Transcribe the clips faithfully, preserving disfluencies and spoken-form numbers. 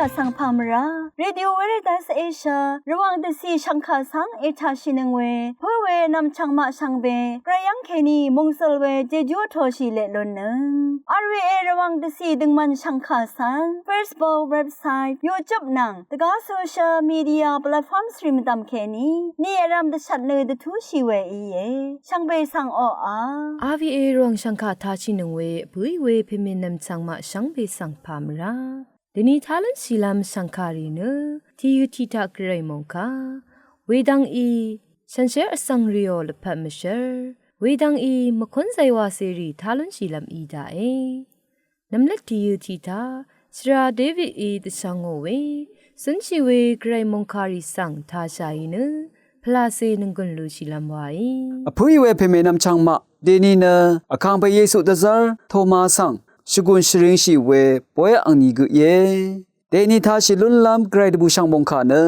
Vsvng pà mvrá Radio Veritas Asia Rvwàng dvcì shv̀ngkà svng ètàshìnøng we pǿ we nv̀mchv̀ng maq shvngbe gvray yv́ng kèní mòngsøl we jejú vtōshì leq lunnøng. R V A Rvwàng dvcì døngmvn shv̀ngkà svng Facebook, website, YouTube nvng dvgá social media platforms rì mvdv̀m kèní ni vrv̄m dvshvt nø dvtúshì we íe. Shvngbe svng oqà. R V A Rvwàng shv̀ngkà tashìnøng we vbǿì we pèmè nv̀mchv̀ng maq shvngbe svng pà mvrá. Dèni tá lúnshìlv́m shv̀ngkàrì nø tìyø tiq taq gvray mòngkà. Wedvng í shànshér vsvng rìò lvpat mvshv́r. Wedvng í mvkún zaywacèrì tá lúnshìlv́m í daqe. Nvmlvt tìyø tiq taq shvra Davidí dvshvngò we cúnshì we gvray mòngkàrì svng tāshàì nø pvlacè nònggùn lushìlv́m waí. Vpǿì we pèmè nv̀mchv̀ng maq dèni nø Vkàngpè Yesu dvzv́r Toma svng shvgùn shvringshì we bóy angni gø íe. Dèni tāshì lúnlv́m gvray dvbùshv̀ng mòngkà nø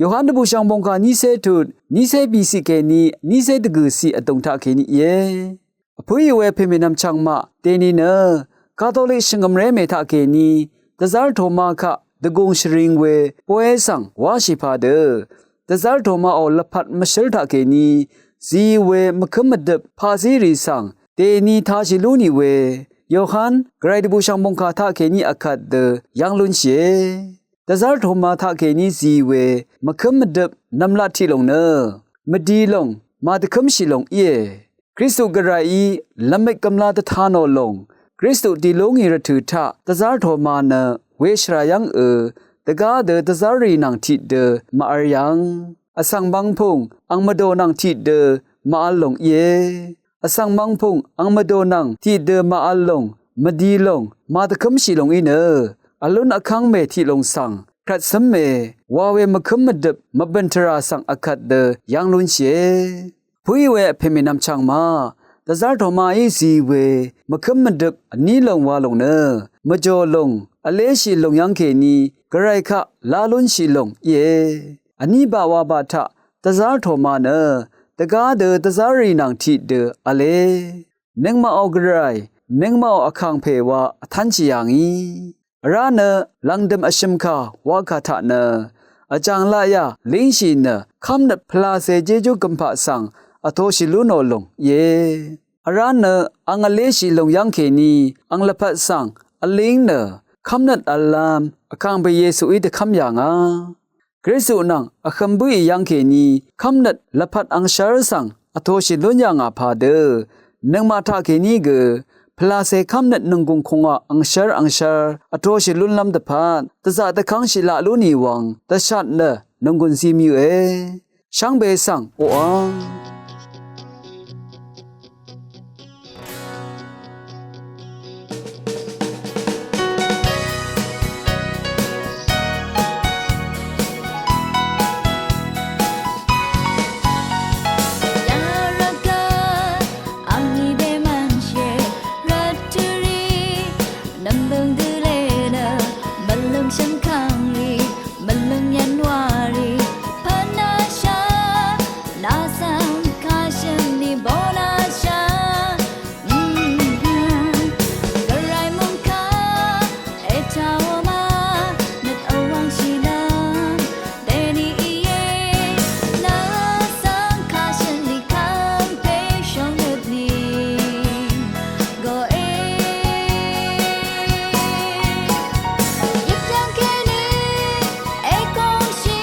Yohan dvbùshv̀ng mòngkà nícé tut nícé bìciq kèní nícé dvgø̀ciq vdùng taqkèní íe. Vpǿì we pèmè nv̀mchv̀ng maq dèni nø Katolik shvngø̀mré mè taqkèní dvzv́r Toma kaq dvgùng shvring we bóy svng wáshì padø dvzv́r Tomaò lvpat mvshǿl taqkèní zì we mvkǿm mvdøp paqzírì svng dèni tāshì lú nì we Yohan gvray dvbùshv̀ng mòngkà taqkèní vkvt dø yv́ng lúnshìe. Dvzv́r Toma taqkèní zì we mvkǿm mvdøp nv̀mlat tiq lòng nø mvdi lòng màdvkǿmshì lòng íe. Kristu gvrayí lvmøt gvmla dvtā nò lòng Kristu dì lú ngì rvtø̀ taq dvzv́r Toma nø weshvrà yv́ngø dvgá dø dvzv́rrì nvng tiqdø màvl yv̀ng. Vsvng mvngpùng ang mvdò nvng tiqdø màvl lòng íe. Vsvng mvngpùng ang mvdò nvng tiqdø màvl lòng mvdi lòng màdvkǿmshì lòng í nø vlún vkv́ng mè tiq lòng svng krvt cǿm mè wa we mvkǿm mvdøp mvbø̀n tvrà svng vkvt dø yv́ng lúnshìe. Vpǿì we pèmè nv̀mchv̀ng maq dvzv́r Tomaí zì we mvkǿm mvdøp vní lòng wa lòng nø mvjò lòng vléshì lòng yv́ng kèní gvray kaq lá lúnshì lòng íe. Vní baq wa baq taq dvzv́r Toma nø dvgá dø dvzv́rrì nvng tiqdø v̄le. Nøngmaqò gvray, nøngmaqò Vkàngpè wa vtv́nshì yà ngì. Vrá nø lv̀ngdø̀m vshø̀m kà wa kà taq nø vjàng laqyà língshì nø kv́mnøt pvlacè jejú gø̀mpaq svng vtōshì lú nò lòng íe. Vrá nø ang vléshì lòng yv́ng kèní ang lvpat svng vlíng nø kv́mnøt v̄llv́m Vkàngpè Yesuí dvkv́m yà ngà. Kristu nvng vhø̄m bǿì yv́ng kèní kv́mnøt lvpat angshv́r svng vtōshì lún yà ngà padø nøngmaq taqkèní gø pvlacè kv́mnøt nònggùng kùngwà angshv́r angshv́r vtōshì lúnlv́m dvpvt dvzaq dvkv́ngshì laq lú nì wvng dvshat nø nònggùn zí mvyø̄e. Shvngbe svng oqv́ng. Yarvgø angní bèmvnshì rvtø̀rì nv̀mbø̀ng dø lé nø mvlø̀ng shvngkàngrì mvlø̀ng yv̀nwàrì pvnashà nà svng kàshø̀n ní bónashà. Gvray mungkà ètàò ma nøt vwv̀ngshì nvng dèní íe. Nà svng kàshø̀n ní kv́m pè shóng nøt ní gø e. Yøp yv̀ng kèní èkòngshì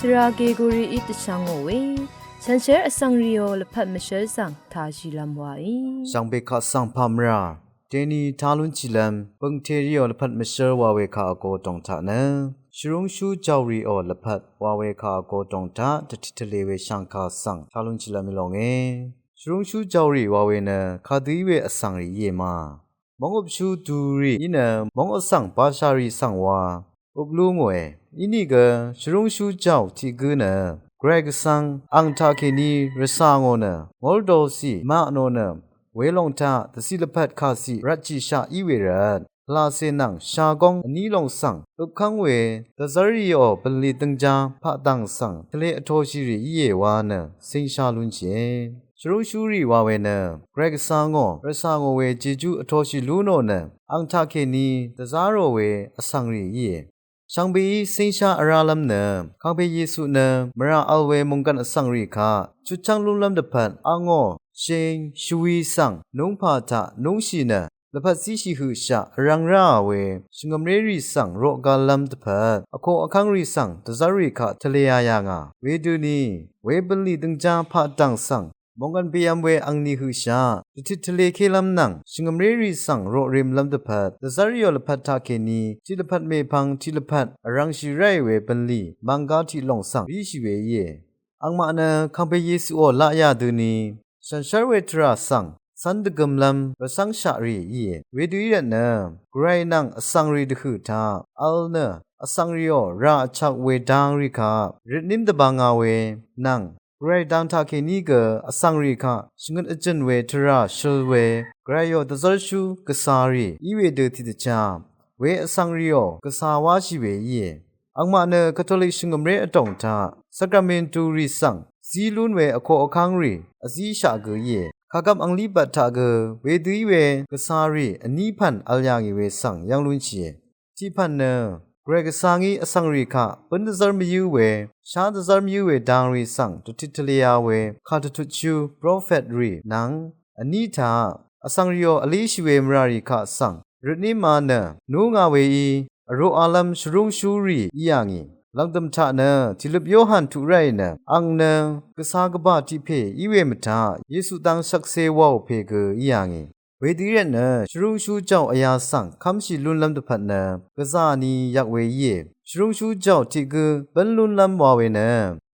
Shvra Gegorií dvshvngò we, shànshér vsvng rìò lvpat mvshv́l svng tāshìlv́m waí. Shvngbe kaq svng pà mvrà, deni tā lúnshìlv́m, bø̀ngte rìò lvpat mvshv́l wa we kà vgo dòng taq nø, shvrúngshú jàò rìò lvpat wa we kà vgo dòng taq, dvtit tvlē we shv̀ngkà svng tā lúnshìlv́m í longe. Shvrúngshú jàò rì wa we nø, kadø í we vsvng rì íe ma. Móng øpshú durì í nø móng vsvng bashà rì svng wa øp lú ngòe. Inìgø shvrúngshú jàò tiq gǿ nø, Gvray Gvsvng ang taqkèní rvcà ngò nø, ngóldòcì maqnò nø, welòng taq dvciq lvpat kàciq rvtshìshaq í we rvt, pvlàcè nvng shagóng vní lòng svng øpkv́ng we, dvzv́r rìò bø̀nlì døngjá paqdv̀ng svng tvle vtōshì rì íe wa nø, cíngsha lúnshìe. Shvrúngshúrì wa we nø, Gvray Gvsvngò rvcà ngò we jejú vtōshì lú nò nø, ang taqkèní dvzá rò we vsvng rì íe. Shvngbeí cíngshá vrálv́m nø, Kangpe Yesu nø mvrà vl we mònggv̀n vsvng rì kaq chutchv́ng lúnlv́m dvpvt, angò shing shvwi svng núngpà taq núngshì nø, lvpat zíshì høqshaq vrvng ráà we shvngø̀mré rì svng roqgallv́m dvpvt, vkoq vkv́ng rì svng dvzv́r rì kaq tvlēā yà ngà. Wedøni, we bø̀nlì døngjá paqdv̀ng svng mònggv̀n beyv̄m we angni høqshaq dvtit tvlēkélv́m nvng shvngø̀mré rì svng roqremlv́m dvpvt, dvzv́r rìò lvpat taqkèní tiq lvpat mèpvng tiq lvpat vrv̄ngshì ráì we bø̀nlì mànggá tiq lòng svng ríshì we íe. Angmaq nø Kangpe Yesuò laq yà døni, shànshér we tvrà svng cv́n dvgømlv́m rvcv́ngshaq rì íe. Wedø í rvtnø, Gvray nvng vsvng rì dvhø̀ taq vl nø, vsvng rìò rà vchvk we dang rì kaq røtním dvbvngā we nvng, Gvray dang taqkèní gø vsvng rì kaq shvngøt vjø̀n we tvrà shøl we, Gvrayò dvzv́rshú gvcā rì í wedø tiqdvchá we vsvng rìò gvcā wáshì we íe. Angmaq nø Katolik shvngø̀mré vdòng taq sakramentu rì svng zí lún we vkoq vkv́ng rì vzíshaq gø íe. Kàgvp angli bvt taq gø wedø í we gvcā rì vní pv̀n vl yà ngì we svng yv́ng lúnshìe. Tiqpv̀n nø, Gvray Gvsvngí vsvng rì kaq bǿn dvzv́r mvyǿ we, shá dvzv́r mvyǿ we dang rì svng dvtit tvlēā we, kàdvtutshú profet rì nvng, vní taq vsvng rìò vlíshì we mvrà rì kaq svng røtnímā nø, núngā weí vroqālv́m shvrúngshúrì í yà ngì. Lv̀ngdø̀m taq nø tìløp Yohan tuq ráì nø, ang nø gvcā gvbà tiq pè í we mvtaq Yesu dang shvkse wàò pè gø í yà ngì. Wedø í rvtnø shvrúngshú jàò vyā svng kv́mshì lúnlv́m dvpvt nø gvzà ni yvk we íe. Shvrúngshú jàò tiq gǿ bǿn lúnlv́m wa we nø,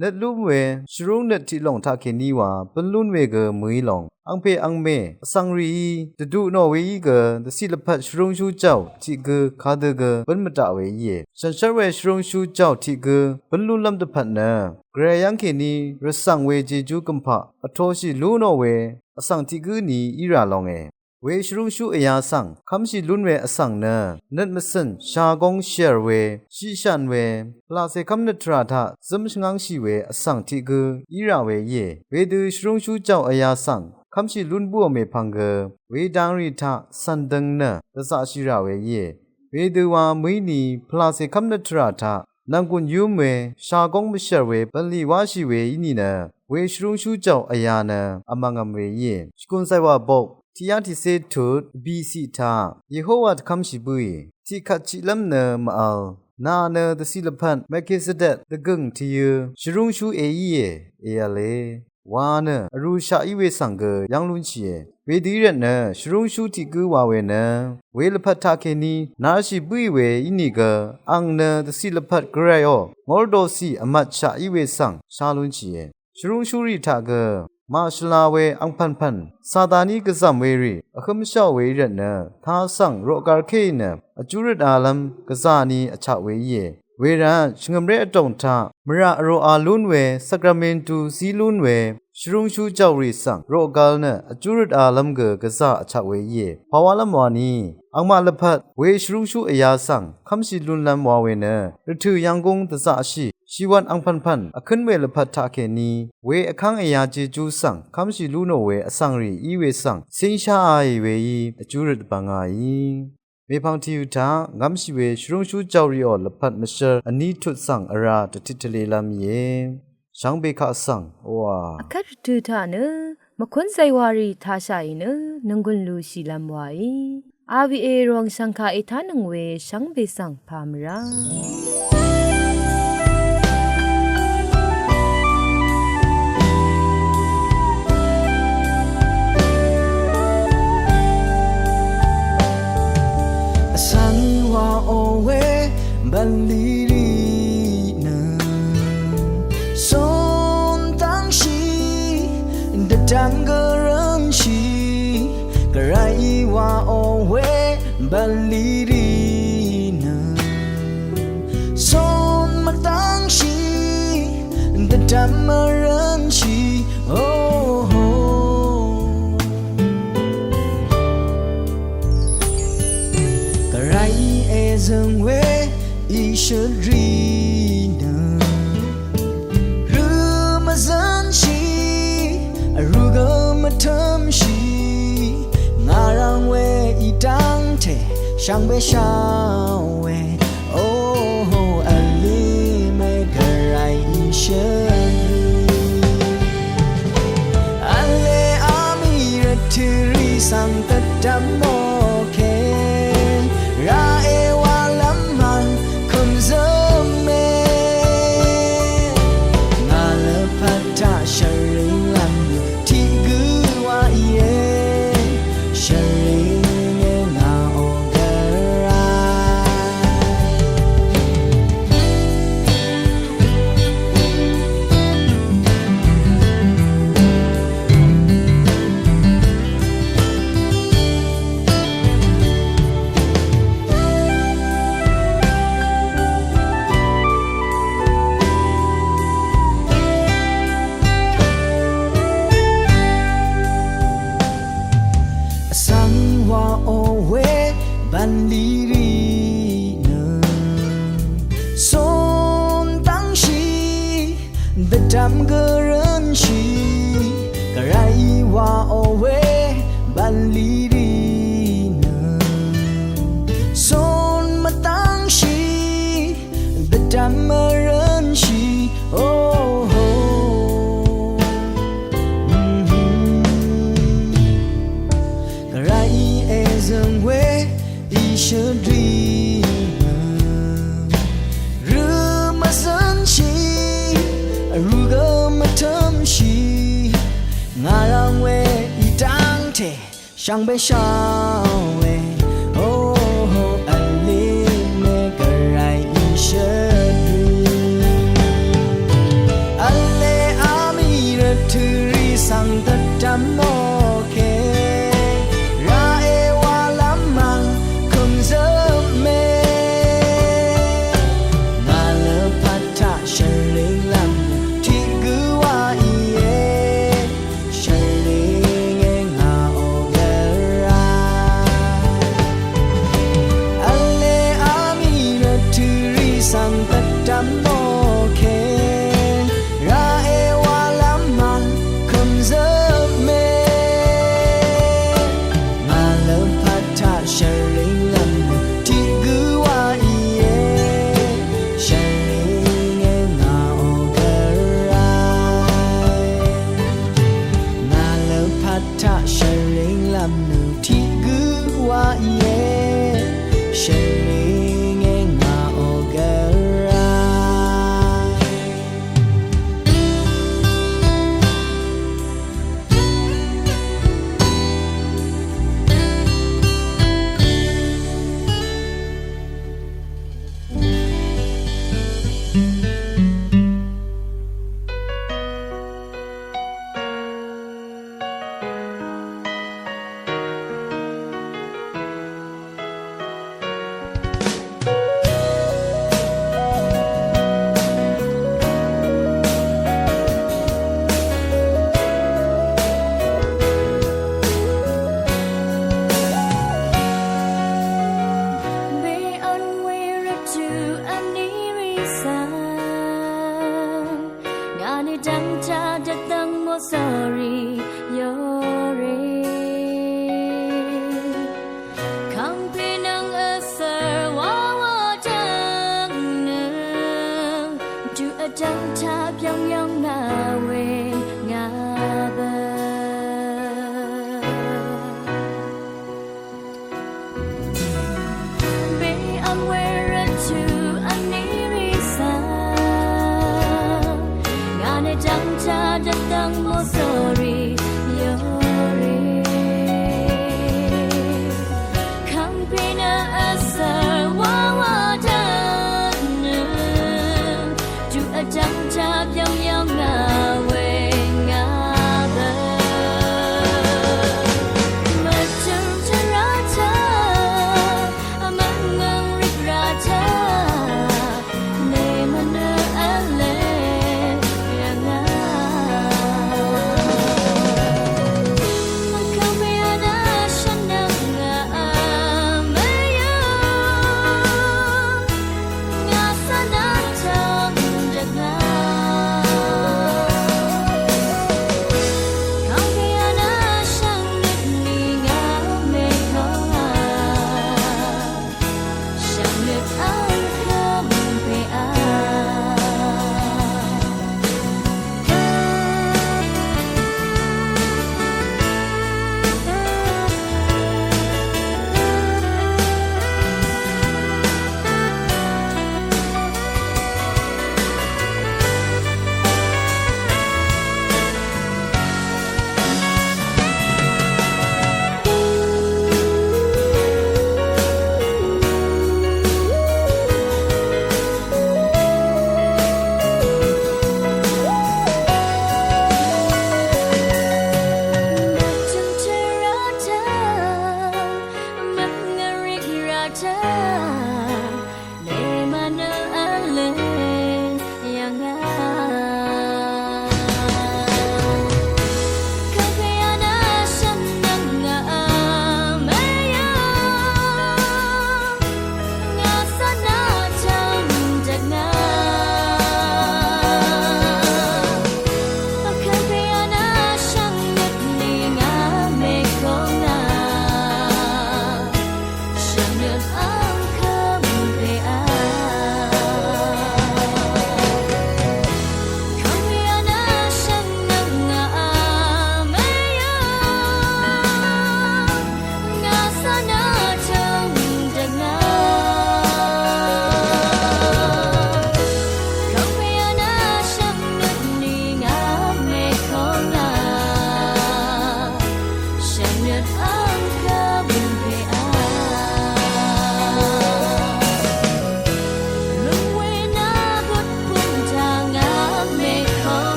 nøt lún we shvrúng nøt tiq lòng taqkèní wa bǿn lún we gø mø̀í lòng, angpè angmè vsvng rìí dvdu nò weí gø dvciq lvpat shvrúngshú jàò tiq gǿ kadø gø bǿn mvdaq we íe. Shànshér we shvrúngshú jàò tiq gǿ bǿn lúnlv́m dvpvt nø, Gvray yv́ngkèní rvcv̀ng we jejú gø̀mpaq vtōshì lú nò we vsvng tiq gǿ ni í rà longe. We shvrúngshú vyā svng kv́mshì lún we vsvng nø, nøt mvcø̀n shagóng shv̀r we, shiqshv̀n we, pvlàcè kv́mnøt tvrà taq zǿm shvngv́ngshì we vsvng tiq gǿ í rà we íe. Wedø shvrúngshú jàò vyā svng kv́mshì lún bǿò mèpvng gø, wedang rì taq cv̀n døng nø dvzaqshì rà we íe. Wedø wa mø̀íni pvlàcè kv́mnøt tvrà taq nv̀nggùn yúm we, shagóng mvshv̀r we bv̀nlì wáshì we í nìnø, we shvrúngshú jàò vyā nø vmvngvm we íe. Shvgùn zàywà bok tiqyá tiqcé tut bìciq taq Yehowa dvkv́mshì bǿì, tiqkvt chiqlv́m nø mvvl, nà nø dvciq lvpat Melkisedek dvgø̀ng tvyø̄ shvrúngshú èíe, èv̄le wa nø vrūshaq í we svng gø yv́ng lúnshìe. Wedø í rvtnø shvrúngshú tiq gǿ wa we nø, we lvpat taqkèní narshì bǿì we ínìgø, ang nø dvciq lvpat Gvrayò ngórdocì vmvtshaq í we svng shá lúnshìe. Shvrúngshúrì taq gø màshvla we angpv̀npv̀n Sataní gvzv̀m werì vhǿmsháò we í rvtnø, tā svng roqgarkéì nø vjú røtalv́m gvzà ni vchaq we íe. Wervt shvngø̀mré vdòng taq mvrà vroqā lún we, sakramentu zí lún we, shvrúngshú jàò rì svng roqgal nø vjú røtalv́m gø gvzà vchaq we íe. Pàwálv́m wani, angmaq lvpat we shvrúngshú vyā svng kv́mshì lúnlv́m wa we nø, rvtø̀ yv̄nggúng dvzaqshì, shìwv̀n angpv̀npv̀n vkǿn we lvpat taqkèní, we vkv́ng vyā jejú svng kv́mshì lú nò we vsvng rì í we svng cíngsháāì weí vjú røt bvngāì. Mèpvng tìyø̀ taq ngv́mshì we shvrúngshú jàò rìò lvpat mvshv́l vní tut svng vrā dvtit tvlelv́m íe. Shvngbe kaq svng oqà vkvt rvtø̀ taq nø mvkún zàywàrì tāshàì nø nònggùn lùshìlv́m wàí. R V A Rvwàng shv̀ngkà ètánøng we shvngbe svng pà mvrá. bv̀nlì rì nø cun tangshì dvdvm gvrønshì gvray wàò we bv̀nlì rì nø cun mvtangshì dvdvm mvrønshì oho. Gvray èzøng we ìshøt rì nø rø mvzønshì vrú gø mvtømshì ngà rvng we í dv́ngte shvngbe shá we. Oho, vlí mè gvray ìshøt rì vle amì rvtø̀ rì svng dvdvm mòke. Ra èwà lv́m mv̀ng kø̀m zøme. Ngà lvpat taq shvring lv́m tiq gø wa íe. Shvring e ngà o gvray. Vsvng wàò we bv̀nlì rì nø cun tangshì dvdvm gvrønshì gvray wàò we bv̀nlì rì nø cun mvtangshì dvdvm mvrønshì oho. Gvray èzøng we ìshøt rì nø rø mvzønshì vrú gø mvtømshì ngà rvng we í dv́ngte shvngbe shá we. Oho, vlí mè gvray ìshøt rì vle amì rvtø̀ rì svng dvdvm mòke. Ra èwà lv́m mv̀ng kø̀m zøme. Ngà lvpat taq shvring lv́m tiq gø wa íe. Shvring e ngà o gvray. Vle amì rvtø̀ rì svng dvdvm mòke. Ra èwà lv́m mv̀ng kø̀m zøme. Ngà lvpat taq shvring lv́m tiq gø wa íe. Shvring e ngà o gvray. Ngà lvpat taq shvring lv́m nø tiq gø wa íe.